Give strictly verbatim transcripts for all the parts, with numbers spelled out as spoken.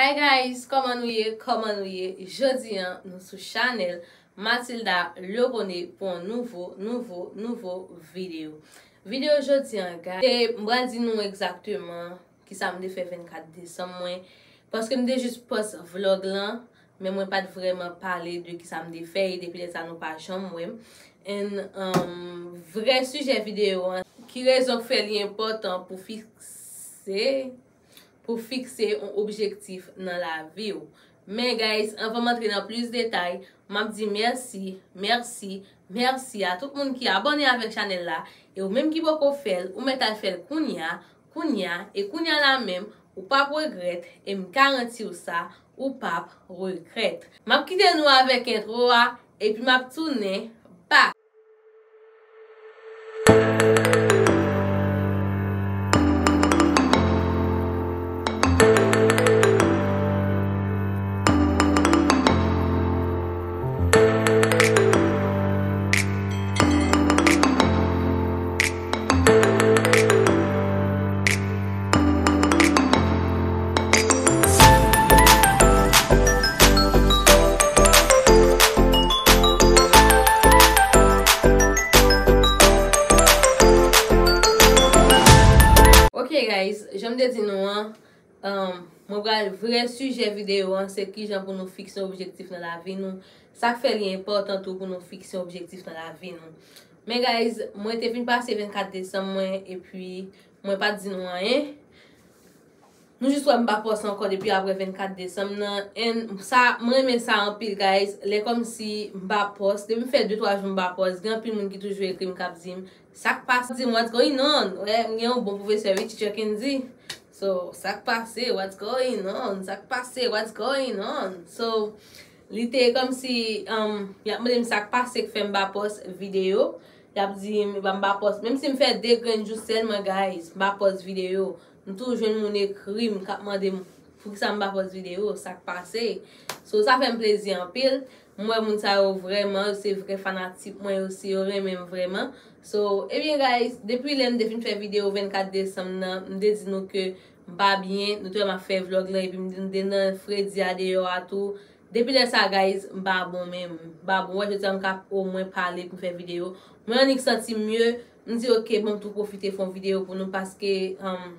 Hi guys, kòman nou ye? Kòman nou ye? Jodi an, nou sou chanèl Mathilda Leconé pou yon nouvo, nouvo, nouvo videyo. Videyo jodi an, guys, se, m pral di nou egzakteman kisa m te fè vennkat desanm mwen. Paske m te jis pòs vlòg lan, men mwen pa t vrèman pale de kisa m te fè, e depi lè sa nou pa janm wè m. And, um, vrè sijè videyo an, ki rezon k fè li enpòtan pou fikse, pou fikse yon objektif nan lavi w. Men guys, anvan m antre nan plis detay, m ap di mèsi, mèsi, mèsi a tout moun ki abòne avèk chanèl la, e ou menm ki poko fè l, ou mèt al fè l kounye a, kounye a, e kounye a la menm, ou p ap regrèt, e m garanti w sa, ou p ap regrèt. M ap kite nou avèk entwo a, epi m ap tounen back. Ok guys, jan m te di nou an, um, mwen pral, vrè sijè videyo an se kijan pou nou fikse yon objektif nan lavi nou. Sa k fè li enpòtan tou pou nou fikse yon objektif nan lavi nou. Men guys, mwen te fin pase vennkat desanm mwen, epi mwen pa t di nou anyen. Nou jis wè m pa pòs ankò depi apre vennkat desanm nan. And sa, mwen renmen sa anpil, guys. Lè kòmsi m pa pòs, depi m fè de twa jou m pa pòs, gen anpil moun ki toujou ekri m k ap di m, "Sa k pase?" Di m, "What's going on?" Wè, m gen yon bon pwofesè, wi, Teacher Kendy. So, sa k pase? What's going on? Sa k pase? What's going on? So, li te kòmsi, um, y ap mande m sa k pase k fè m pa pòs videyo. Y ap di m, m pa pòs. Menm si m fè de grenn jou sèlman, guys, m pa pòs videyo. M toujou jwenn moun ekri m k ap mande m poukisa m pa pòs videyo, sa k pase. So, sa fè m plezi anpil. M wè moun sa yo vrèman, yo se vrè fanatik mwen, yo se, yo renmen m vrèman. So, ebyen, guys, depi lè m te fin fè videyo vennkat desanm nan, m te di nou ke m pa byen, nou te wè m ap fè vlòg lan, epi m te, m te nan fredi a deyò a tou. Depi lè sa, guys, m pa bon menm. M pa bon. Wè, jodi a m ka omwen pale pou m fè videyo. Mwen annik santi m mye. M di, "Ok, bon, m tou pwofite fè yon videyo pou nou paske, um,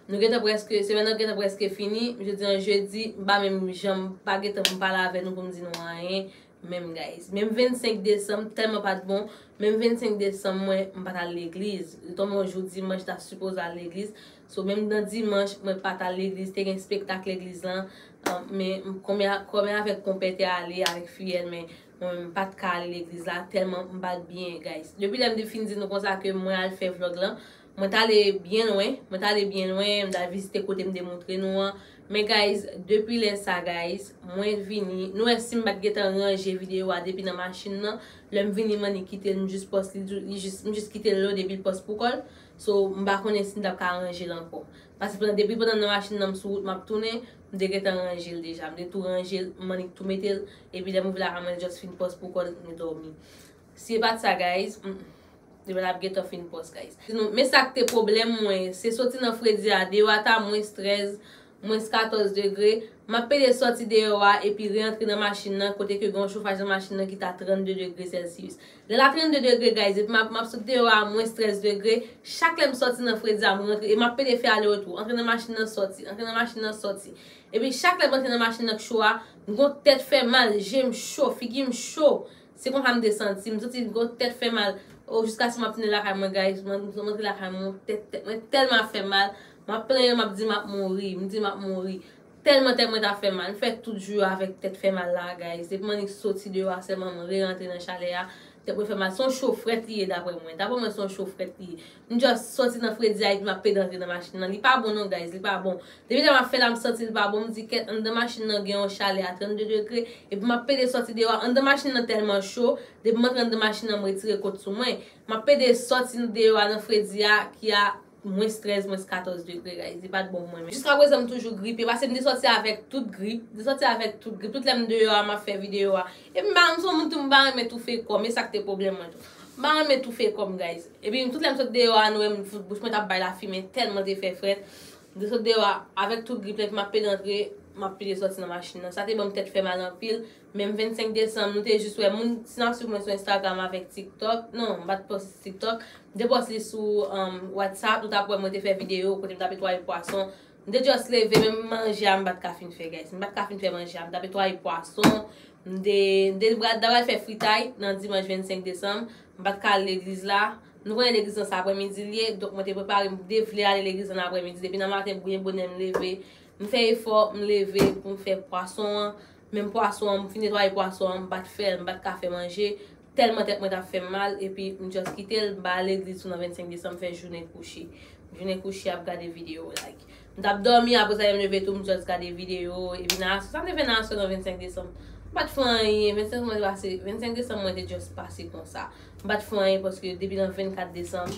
nou gentan prèske, semèn nan gentan prèske fini." Jodi a jedi, m pa menm janm, pa gentan pou m pale avè nou pou m di nou anyen. Menm, guys. Menm vennsenk desanm, tèlman pa t bon. Menm vennsenk desanm, mwen, m pa t al legliz. Li tonbe yon jou dimanch, ta sipoze al legliz. So, menm nan dimanch, mwen pa t al legliz, te gen espektak legliz lan, an, men m konmen, konmen avèk konpè te ale, avèk fiyèl, men mwen menm m pa t ka al legliz la, tèlman m pa t byen, guys. Depi lè m te fin di nou konsa ke mwen al fè vlòg lan, mwen t ale byen lwen, mwen t ale byen lwen, m t al vizite kote m te montre nou an. Men, guys, depi lè sa, guys, mwen vini, nou wè si m pa t gentan ranje videyo a depi nan machin nan, lè m vini, m annik kite l, m jis pòs li, li jis, m jis kite l lode epi l pòs pou kò l. So, m pa konnen si m t ap ka ranje l ankò. Paske pandan, depi pandan nan machin nan, m sou wout, m ap tounen, m te gentan ranje l deja. M te tou ranje l, m annik tou mete l, epi lè m ouvri lakay mwen, just fin pòs pou kò l, m dòmi. Si e pa t sa, guys, mm, demen l ap gentan fin pòs, guys. Sinon, men sa k te pwoblèm mwen, se soti nan fredi a, deyò a ta mwens trèz, mwens katòz degre, m ap pede sòti deyò a epi reantre nan machin nan, kote ke gen yon chofaj nan machin nan ki ta trannde degre sèlsiyis. Lè l a trannde degre, guys, epi m ap, m ap sot deyò a mwens trèz degre, chak lè m sòti nan fredi a, m rantre, e m ap pede fè ale retou, antre nan machin nan, sòti, antre nan machin nan, sòti. Epi chak lè m antre nan machin nan k cho a, m gon tèt fè mal, je m cho, figi m cho. Se konsa m te santi m. M santi m gon tèt fè mal. O, jiskaske m ap tounen lakay mwen, guys. Mwen, m antre lakay mwen, tèt, tèt mwen tèlman ap fè mal. M ap plenyen, m ap di m ap mouri. M di m ap mouri. Tèlman tèt mwen t ap fè mal. M fè tout jou yo avèk tèt fè mal la, guys. Depi m annik soti deyò a sèlman, m rerantre nan chalè a. Tèt mwen fè mal. Se yon cho frèt li ye, daprè mwen. Daprè mwen, se yon cho frèt li ye. M just sòti nan fredi a epi m ap pede antre nan machin nan. Li pa bon non, guys, li pa bon. Depi lè m ap fè la, m santi l pa bon. M di, "Kèt, anndan machin nan gen yon chalè a trannde degre." Epi m ap pede sòti deyò a. Anndan machin nan tèlman cho, depi m antre anndan machin nan, m retire kot sou mwen. M ap pede sòti deyò a nan fredi a ki a mwens trèz, mwens katòz degre, guys. Li pa t bon pou mwen menm. Jiskaprezan, m toujou gripe, paske m te sòti avèk tout grip. M te sòti avèk tout grip. Tout lè m deyò a, m ap fè videyo a. Epi m pa, m se yon moun tou, m pa renmen toufe kò m. E sa k te pwoblèm mwen tou. M pa renmen toufe kò m, guys. Epi tout lè m sot deyò a, nou wè m fout bouch mwen t ap bay lafimen tèlman te fè frèt. M te sot deyò a avèk tout grip lan, epi m ap pede antre, m ap pede sòti nan machin nan. Sa te ban m tèt fè mal anpil. Menm vennsenk desanm, nou te jis wè moun, si n ap swiv mwen sou Instagram avèk TikTok, non, m pa t post TikTok, m te post li sou um, WhatsApp, nou t ap wè mwen te fè videyo kote m t ap netwaye pwason. M te just leve, menm manje a m pa t ka fin fè, guys. M pa t ka fin fè manje a, m t ap netwaye pwason. M te, m te pral, ta pral fè fritay nan dimanch vennsenk desanm. M pa t ka al legliz la. Nou konnen legliz lan se aprèmidi l ye, donk mwen te prepare, m te vle ale legliz lan nan aprèmidi. Depi nan maten, byen bonè m leve. M fè efò, m leve pou m fè pwason an. Menm pwason an, m fin netwaye pwason an, m pa t fè l, m pa t ka fè manje. Tèlman tèt mwen t ap fè m mal, epi m just kite l, m pa al legliz tou nan vennsenk desanm, m fè jounen kouche. Jounen kouche ap gade videyo, like. M t ap dòmi, apre sa, lè m leve tou, m just gade videyo, epi nan aswè, sa m te fè nan aswè nan vennsenk desanm? M pa t fè anyen, vennsenk mwen te pase, vennsenk desanm mwen te just pase konsa. M pa t fè anyen paske depi nan vennkat desanm,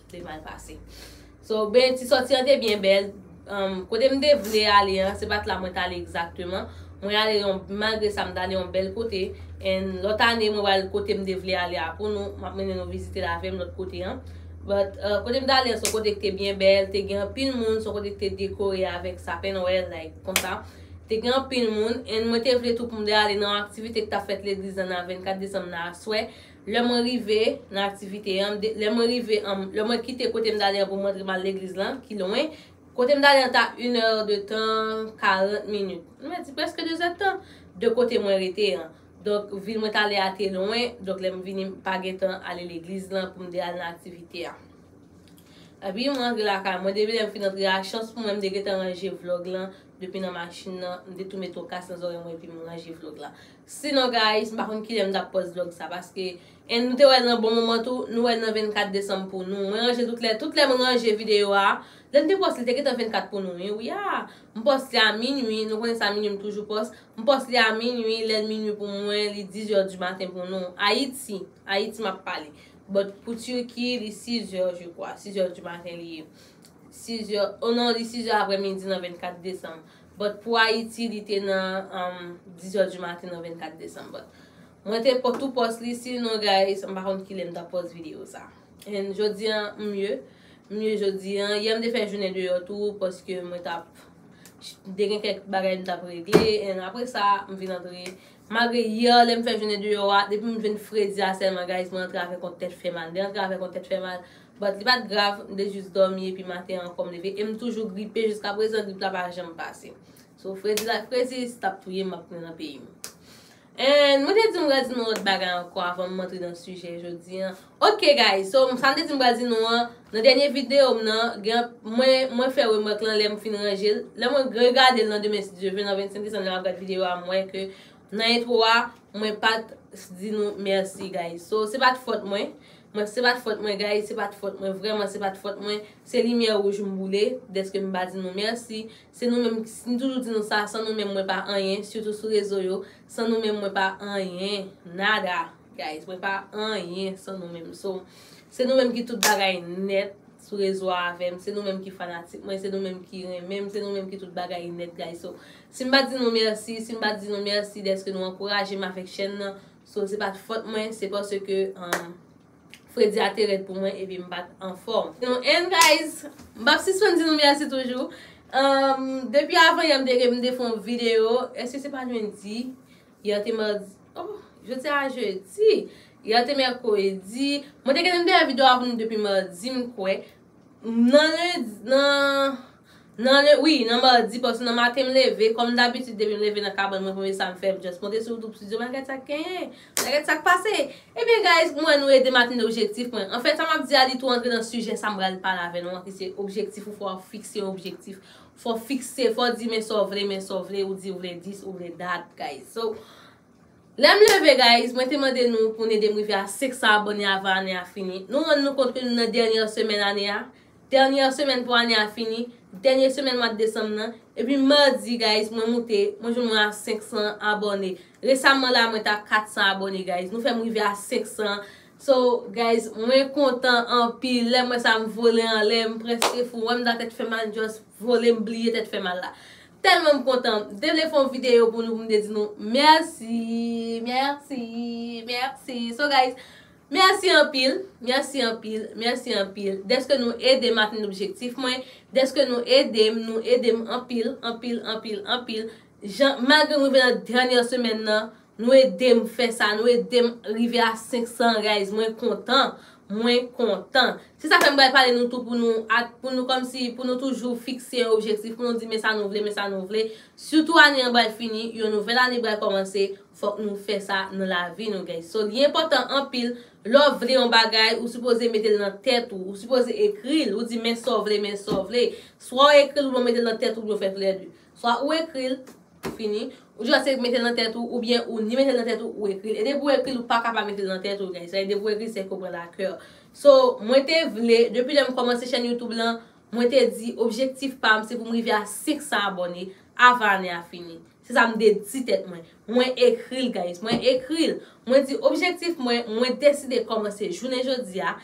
te mal pase. So, ben, ti sòti an te byen bèl. Um, kote m te vle ale an, se pa t la mwen t ale egzakteman. Mwen ale yon, malgre sa, m t ale yon bèl kote. And lòt ane, mwen pral kote m te vle ale a pou nou. M ap mennen nou vizite l avè m lòt kote an. But, uh, kote m t ale an, se yon kote ki te byen bèl, te gen anpil moun, se yon kote ki te dekore avèk sapen nwèl, like, konsa. Te gen anpil moun, and mwen te vle tou pou m te ale nan aktivite ki t ap fèt legliz lan nan vennkat desanm nan aswè. Lè mwen rive nan aktivite an, m de- lè mwen rive, um, lè mwen kite kote m t ale an pou m antre m al legliz lan, ki lwen, kote m t ale an ta inè de tan, karant minit. Mwen di prèske dezè tan de kote mwen rete an. Donk, vil mwen t ale a te lwen, donk lè m vini, m pa gentan ale legliz lan pou m te al nan aktivite a. Epi mwen antre lakay mwen, depi lè m fin antre a, chans pou mwen, m te gentan ranje vlòg lan depi nan machin nan, m te tou met yon kas nan zòrèy mwen epi m ranje vlòg lan. Sinon, guys, m pa konn kilè m t ap pòs vlòg sa, paske, and nou te wè l nan bon moman tou, nou wè l nan vennkat desanm pou nou. Mwen ranje tout lè, tout lè mwen ranje videyo a, lè m te pòs li, te gentan vennkat pou nou, wi, wi, a. M pòs li a minwi, nou konnen sa minwi m toujou pòs. M pòs li a minwi, lè l minwi pou mwen, li dizè di maten pou nou. Ayiti, Ayiti m ap pale. But pou Turquie, li sizè, je crois. Sizè di maten li ye. Sizè, oh non, li sizè aprèmidi nan vennkat desanm. But pou Ayiti, li te nan um, dizè di maten nan vennkat desanm. But mwen te pò- tou pòs li, sinon, guys, m pa konn kilè m t ap pòs videyo sa. And jodi an, m mye. M mye jodi an. Yè, m te fè jounen deyò tou, paske mwen t ap, te gen kèk bagay m t ap regle. And apre sa, m vin antre. Malgre yè, lè m fè jounen deyò a, depi m jwenn fredi a sèlman, guys, mwen antre avèk yon tèt fè mal. M te antre avèk yon tèt fè mal. But li pa t grav, m te jis dòmi, epi maten an ankò m leve. E m toujou gripe, jiska prezan, grip la pa janm pase. So, fredi la, fredi t ap touye m, m ap tounen nan peyi m. And mwen te di m pral di nou lòt bagay ankò avan m antre nan sijè jodi an. Ok, guys, so, sa m te di m pral di nou an, nan dènye videyo m nan, gen, mwen, mwen fè remèk lan lè m fin ranje l. Lè mwen regade l nan demen, si Dye vle, nan vennsenk desanm, lè m ap gad videyo a, m wè ke nan entwo a, mwen pa t di nou mèsi, guys. So, se pa t fòt mwen. Mwen, se pa t fòt mwen, guys, se pa t fòt mwen, vrèman, se pa t fòt mwen. Se limyè wouj m boule, dèske m pa di nou mèsi. Se nou menm, m toujou di nou sa, san nou menm, mwen pa anyen, sitou sou rezo yo. San nou menm, mwen pa anyen, nada, guys, mwen pa anyen san nou menm. So, se nou menm ki tout bagay nèt sou rezo a avè m. Se nou menm ki fanatik mwen, se nou menm ki renmen m, se nou menm ki tout bagay nèt, guys. So, si m pa di nou mèsi, si m pa di nou mèsi dèske nou ankouraje m avèk chèn nan, so, se pa t fòt mwen, se paske, um, fredi a te rèd pou mwen, epi m pa t anfòm. Sinon, and guys, m p ap sispann di nou mèsi toujou. Um, depi avan yè, m te, m te fè yon videyo. Èske se pa lendi? Yè te madi. Oh, jodi a jedi. Yè te mèkredi. Mwen te gentan fè videyo avè nou depi madi, m kwè. Nan lendi, nan, nan le, wi, nan madi, paske nan maten m leve, kòm dabitid, depi m leve nan kabann mwen, premye sa m fè, m just monte sou YouTube Studio, m al gad sa k genyen, m al gad sa k pase. Ebyen, guys, mwen, nou ede m atenn objektif mwen. Anfèt, sa m ap di a, li tou antre nan sijè sa m pral pale avè nou an, ki se objektif ou, fò w fikse yon objektif. Fò w fikse, fò w di men sa w vle, men sa w vle, ou di ou vle this, ou vle that, guys. So, lè m leve, guys, mwen te mande nou pou n ede m rive a senk san abòne avan ane a fini. Nou rann nou kont ke nou nan dènyè semèn ane a. Dènyè semèn pou ane a fini. Dènyè semèn mwa desanm nan. Epi madi, guys, mwen moute, mwen jwenn mwen a senk san abòne. Resaman la, mwen t a kat san abòne, guys. Nou fè m rive a senk san. So, guys, mwen kontan anpil. Lè m wè sa, m vole anlè, m prèske fou. Wè m nan tèt fè mal, just vole, m bliye tèt fè mal la. Tèlman m kontan. M te vle fè yon videyo pou nou, pou m te di nou mèsi, mèsi, mèsi. So, guys, Mèsi anpil, mèsi anpil, mèsi anpil dèske nou ede m atenn objektif mwen, dèske nou ede m, nou ede m anpil, anpil, anpil, anpil. Jan, malgre m rive nan dènyè semèn nan, nou ede m fè sa, nou ede m rive a senk san, guys. Mwen kontan, mwen kontan. Se sa fè m pral pale nou tou pou nou, at- pou nou kòmsi, pou nou toujou fikse yon objektif, pou nou di men sa nou vle, men sa nou vle. Sitou ane an pral fini, yon nouvèl ane pral kòmanse, fòk nou fè sa nan lavi nou, guys. So, li enpòtan anpil, lè w vle yon bagay, ou sipoze mete l nan tèt ou, ou sipoze ekri l, ou di men sa w vle, men sa w vle. Swa w ekri l oubyen w mete l nan tèt ou, oubyen w fè tou lè de. Swa ou ekri l, fini. Ou jis mete l nan tèt ou, oubyen ou ni mete l nan tèt ou, ou ekri l. E depi w ekri l, ou pa ka pa mete l nan tèt ou, guys. Sa vle di depi w ekri l, se ke w pran lakè. So, mwen te vle, depi lè m kòmanse chèn YouTube lan, mwen te di objektif pa m se pou m rive a senk san abòne avan ane a fini. Se sa m te di tèt mwen. Mwen ekri l, guys. Mwen ekri l. Mwen di objektif mwen, mwen deside kòmanse jounen jodi a.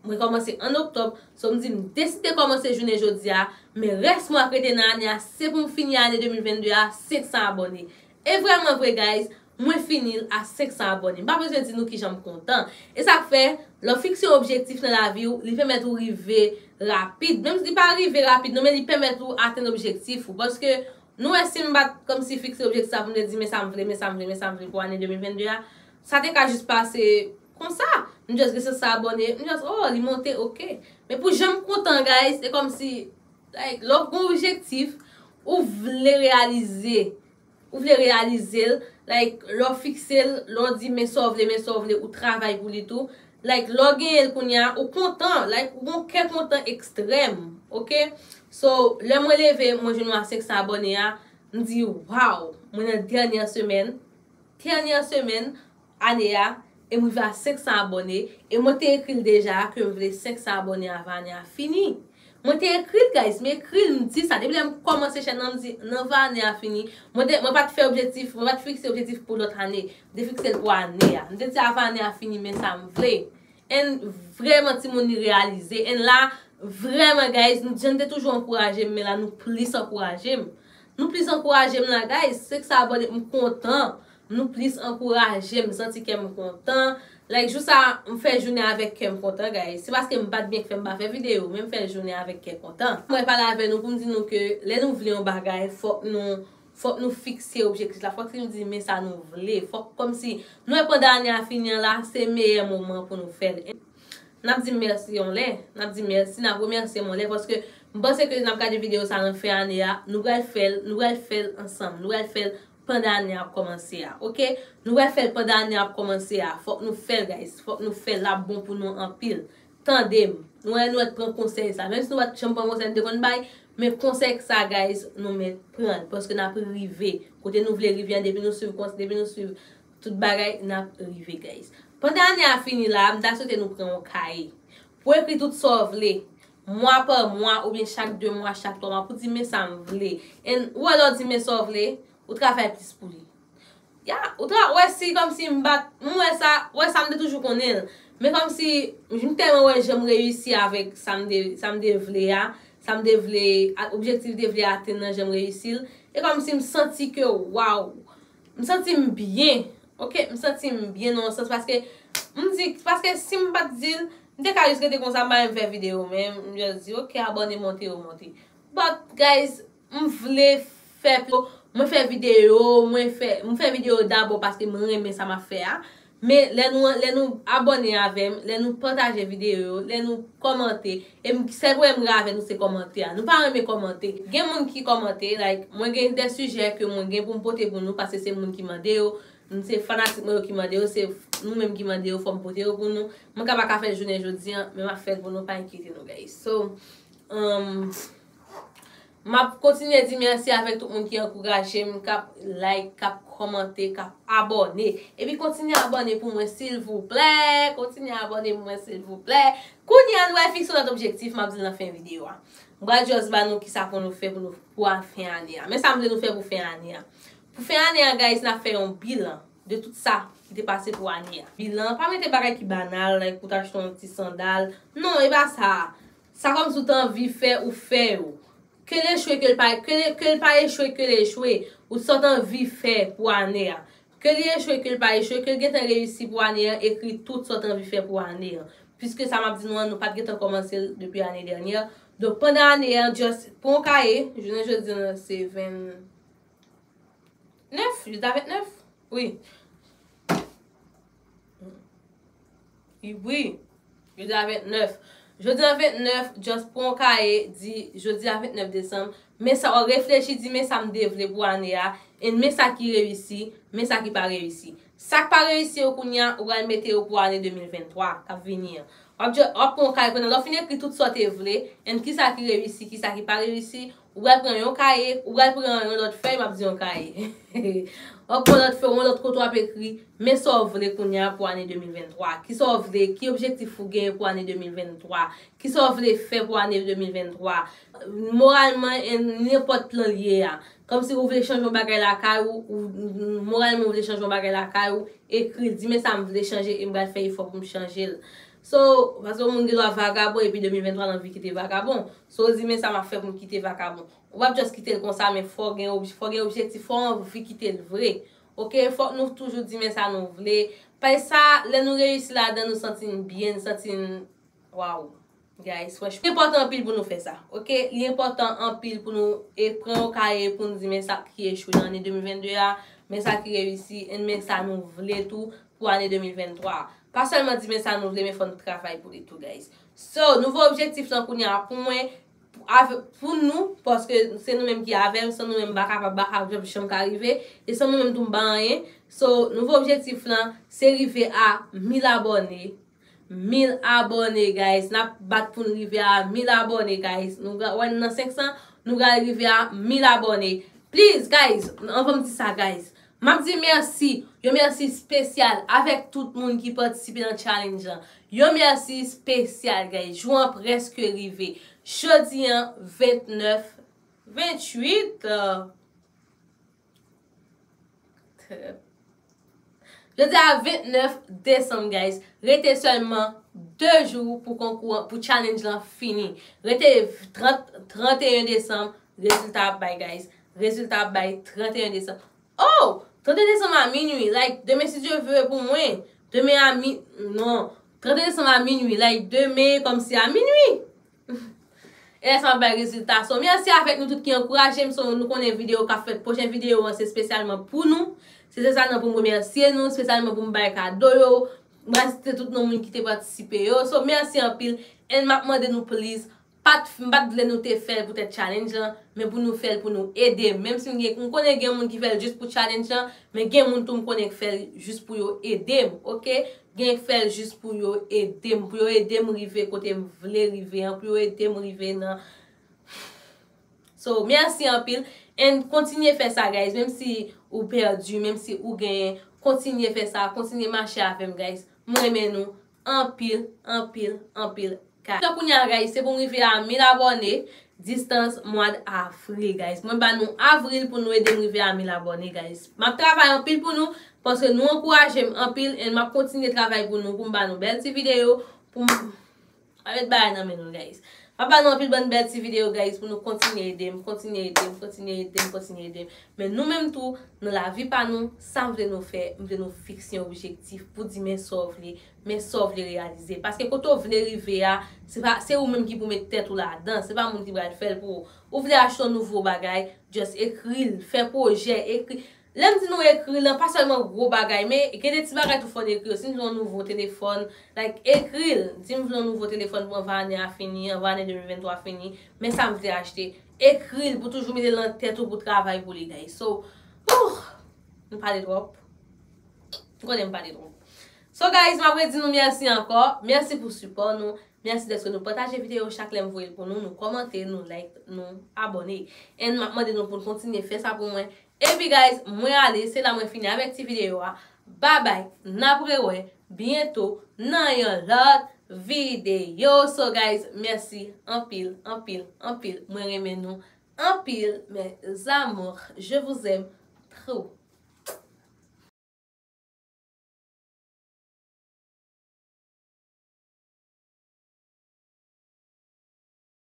Mwen kòmanse an oktòb, so m di m deside kòmanse jounen jodi a, men rès mwa k rete nan ane a, se pou m fini ane de mil venn de a senk san abòne. E vrèman vre, guys, mwen fini l a senk san abòne. M pa bezwen di nou kijan m kontan. E sa k fè, lè w fikse yon objektif nan lavi w, li pèmèt ou rive rapid. Menm si li pa rive rapid, non, men li pèmèt ou atenn objektif ou. Paske nou wè si m pa t kòmsi fikse objektif sa pou m te di, men sa m vle, men sa m vle, men sa m vle pou ane de mil venn de a, sa te ka jis pase konsa. M just gen senk san abòne, m just, oh, li monte, oke. Men pou jan m kontan, guys, se kòmsi, like, lè w gen objektif, ou vle reyalize, ou vle reyalize l, like, lè w fikse l, lè w di men sa w vle, men sa w vle, ou travay pou li tou. Like, lè w genyen l kounye a, ou kontan, like, ou gon kè kontan ekstrèm, oke? So, lè mwen leve, mwen jwenn mwen a senk san abòne a, m di, waw, mwen nan dènyè semèn, dènyè semèn ane a, e m rive a senk san abòne, e mwen te ekri l deja ke m vle senk san abòne avan ane a fini. Mwen te ekri l, guys, m ekri l, m di sa. Depi lè m kòmanse chèn nan, m di, nan avan ane a fini, mwen te, mwen pa t fè objektif, mwen pa t fikse objektif pou lòt ane. M te fikse l pou ane a. M te di avan ane a fini, men sa m vle. And vrèman, timoun, li reyalize. And la, vrèman, guys, nou, jan n te toujou ankouraje m, men la, nou plis ankouraje m. Nou plis ankouraje m la, guys. Se k sa abòne, m kontan. Nou plis ankouraje m, m santi kè m kontan. Like, jou sa, m fè jounen avèk kè m kontan, guys. Se paske m pa t byen k fè m pa fè videyo, men m fè jounen avèk kè kontan. Mwen pale avè nou pou m di nou ke lè nou vle yon bagay, fòk nou, fòk nou fikse objektif la. Fòk se nou di men sa nou vle. Fòk kòmsi nou wè pandan ane a fini an la, se meyè moman pou nou fè l. N ap di mèsi yon lè, n ap di mèsi, n ap remèsye m yon lè, paske m panse ke n ap gade videyo sa nan fen ane a, nou pral fè l, nou pral fè l ansanm, nou pral fè l pandan ane a ap kòmanse a, oke? Nou pral fè l pandan ane a ap kòmanse a, fòk nou fè l, guys, fòk nou fè l, l ap bon pou nou anpil. Tande m, nou wè, nou wè pran konsèy sa, menm si nou pa t janm pran konsèy, nou te konn bay, men konsèy sa, guys, nou mèt pran l, paske n ap rive, kote nou vle rive an, depi nou swiv kons-, depi nou swiv tout bagay, n ap rive, guys. Pandan ane a fini la, m ta swete nou pran yon kaye. Pou ekri tout sa w vle, mwa pa mwa, oubyen chak de mwa, chak twa mwa, pou di men sa m vle. And ou wè lè w di men sa w vle, ou travay plis pou li. Ya, ou tra-, wè si kòmsi m bat, m wè sa, wè sa m te toujou konnen l. Men kòmsi, m tèlman wè jan m reyisi avèk sa m te, sa m te vle a, sa m te vle, a, objektif te vle atenn nan jan m reyisi l. E kòmsi m santi ke, waw, m santi m byen. Oke, m santi m byen nan yon sans paske m di, paske si m pa t di l, m te ka jis rete konsa, m pa menm fè videyo, men m just di, oke, abòne monte, yo monte. But, guys, m vle fè pli, mwen fè videyo, mwen fè, m fè videyo dabò paske m renmen sa m ap fè a. Men lè nou, lè nou abòne avè m, lè nou pataje videyo yo, lè nou kòmante, e m, sèl pwoblèm m gen avè nou se kòmante a. Nou pa renmen kòmante. Gen moun ki kòmante, like, mwen gen de sijè ke mwen gen pou m pote pou nou, paske se moun ki mande yo, se fanatik mwen yo ki mande yo, se nou menm ki mande yo, fò m pote yo pou nou. Mwen ka pa ka fè l jounen jodi a, men m ap fè l pou nou, pa enkyete nou, guys. So, um, m ap kontinye di mèsi avèk tout moun ki ankouraje m, k ap like, k ap kòmante, k ap abòne. Epi kontinye abòne pou mwen, silvouplè. Kontinye abòne pou mwen, silvouplè. Kounye a, nou pral fikse yon lòt objektif, m ap di l nan fen videyo a. M pral just ba nou kisa pou nou fè pou nou, pou a fen ane a. Men sa m vle nou fè pou fen ane a. Pou fen ane a, guys, n ap fè yon bilan de tout sa ki te pase pou ane a. Bilan, pa mete bagay ki banal, like, pou w t achte yon ti sandal. Non, e pa sa. Sa kòmsi w t anvi fè, ou fè yo. Ke l echwe, ke l pa, ke l, ke l pa echwe, ke l echwe. Ou sa w t anvi fè pou ane a. Ke li echwe, ke l pa echwe, ke l gentan reyisi pou ane an, ekri tout sa w t anvi fè pou ane an. Piske sa m ap di nou an, nou pa t gentan kòmanse l depi ane dènyè. Donk, pandan ane an, just pran yon kaye, jounen jodi an, se vennèf, jodi a vennèf? Wi. Wi. Jodi a vennèf. Jodi a vennèf, just pran yon kaye, di, jodi a vennèf desanm, men sa w reflechi, di, men sa m te vle pou ane a, e men sa ki reyisi, men sa ki pa reyisi. Sa k pa reyisi yo kounye a, ou pral mete yo pou ane de mil venntwa k ap vini an. W ap, w ap pran yon kaye kounye a, lè w fin ekri tout sa w te vle, and kisa ki reyisi, kisa ki pa reyisi, ou pral pran yon kaye, ou pral pran yon lòt fèy, m ap di yon kaye. W ap pran lòt fèy, yon lòt kote w ap ekri, men sa w vle kounye a pou ane de mil venntwa. Kisa w vle, ki objektif ou genyen pou ane de mil venntwa? Kisa w vle fè pou ane de mil venntwa? Moralman, e nenpòt plan l ye a. Kòmsi ou vle chanje yon bagay lakay ou, ou moralman ou vle chanje yon bagay lakay ou, ekri l, di men sa m vle chanje e m pral fè efò pou m chanje l. So, paske yon moun gen dwa vagabon epi de mil venntwa l anvi kite vagabon. So, di men sa m ap fè pou m kite vagabon. Ou p ap just kite l konsa, men fò w gen ob-, fò w gen objektif, fò w anvi kite l vre. Oke, fòk nou toujou di men sa nou vle. Paske sa, lè nou reyisi ladan, nou santi n byen, nou santi n, waw. Guys, franchman, li enpòtan anpil pou nou fè sa, oke? Li enpòtan anpil pou nou e pran yon kaye pou nou di men sa ki echwe nan ane de mil vennde a, men sa ki reyisi, e men sa nou vle tou pou ane de mil venntwa a. Pa sèlman di men sa nou vle, men fò n travay pou li tou, guys. So, nouvo objektif lan kounye a pou mwen, pou, avè-, pou nou, paske se nou menm ki avè m, san nou menm m pa kapab, m pa ka janm ka rive, e san mwen menm tou m pa anyen. So, nouvo objektif lan, se rive a mil abòne. Mil abòne, guys. N ap bat pou n rive a mil abòne, guys. Nou ga-, wè, n nan senk san, nou pral rive a mil abòne. Please, guys, anvan m di sa, guys, m ap di mèsi, yon mèsi espesyal avèk tout moun ki patisipe nan challenge lan. Yon mèsi espesyal, guys. Jou an prèske rive. Jodi an, vennèf, venntuit, euh, Jodi a vennèf desanm, guys. Rete sèlman de jou pou konkou an, pou challenge lan fini. Rete trant, tranteyen desanm, rezilta ap bay, guys. Rezilta ap bay tranteyen desanm. Oh! Tranteyen desanm a minui. Like, demen, si Dye vle pou mwen. Demen a mi-, non. Tranteyen desanm a minui. Like, demen, kòmsi a minui. E lè sa m ap bay rezilta. So, mèsi avèk nou tout ki ankouraje m. So, nou konnen videyo k ap fèt, pwochen videyo an, se espesyalman pou nou. Se espesyalman pou m remèsye nou, espesyalman pou m bay kado yo. M pral site tout non moun ki te patisipe yo. So, mèsi anpil. And m ap mande nou, please, pa t, m pa t vle nou te fè l poutèt challenge lan, men pou nou fè l pou nou ede m. Menm si m gen, m konnen gen moun ki fè l jis pou challenge lan, men gen moun tou m konnen k fè l jis pou yo ede m, oke? Gen k fè l jis pou yo ede m, pou yo ede m rive kote m vle rive an, pou yo ede m rive nan. So, mèsi anpil. And kontinye fè sa, guys. Menm si ou pèdi, menm si ou genyen, kontinye fè sa, kontinye mache avè m, guys. M renmen nou anpil, anpil, anpil, guys. Kounye a, guys, se pou m rive a mil abòne, distance mwa d avril, guys. Mwen ba nou avril pou nou ede m rive a mil abòne, guys. M ap travay anpil pou nou, paske nou ankouraje m anpil, and m ap kontinye travay pou nou, pou m ba nou bèl ti videyo, pou m, pa met bagay nan men nou, guys. M ap ba nou anpil bann bèl ti videyo, guys, pou nou kontinye ede m, kontinye ede m, kontinye ede m, kontinye ede m. Men nou menm tou, nan lavi pa nou, sa m vle nou fè, m vle nou fikse yon objektif pou di men sa w vle, men sa w vle reyalize. Paske kote w vle rive a, se pa, se ou menm ki pou met tèt ou ladan, se pa moun ki pral fè l pou ou. Ou vle achte yon nouvo bagay, just ekri l, fè pwojè, ekri. Lè m di nou ekri l lan, pa sèlman gwo bagay, men gen de ti bagay tou fò n ekri yo. Si m vle yon nouvo telefòn, like, ekri l. Di m vle yon nouvo telefòn pou anvan ane a fini, anvan ane de mil venntwa fini, men sa m vle achte. Ekri l pou toujou mete l nan tèt ou pou travay pou li, guys. So, ouh, m pale twòp. M konnen m pale twòp. So, guys, m ap redi nou mèsi ankò. Mèsi pou sipò nou. Mèsi dèske nou pataje videyo chak lè m voye l pou nou. Nou kòmante, nou like, nou abòne. And m ap mande nou pou n kontinye fè sa pou mwen. Epi, guys, mwen ale. Se la mwen fini avèk ti videyo a. Babay. N ap rewè byento nan yon lòt videyo. So, guys, mèsi anpil, anpil, anpil. Mwen renmen nou anpil. Mes amours, je vous aime trop.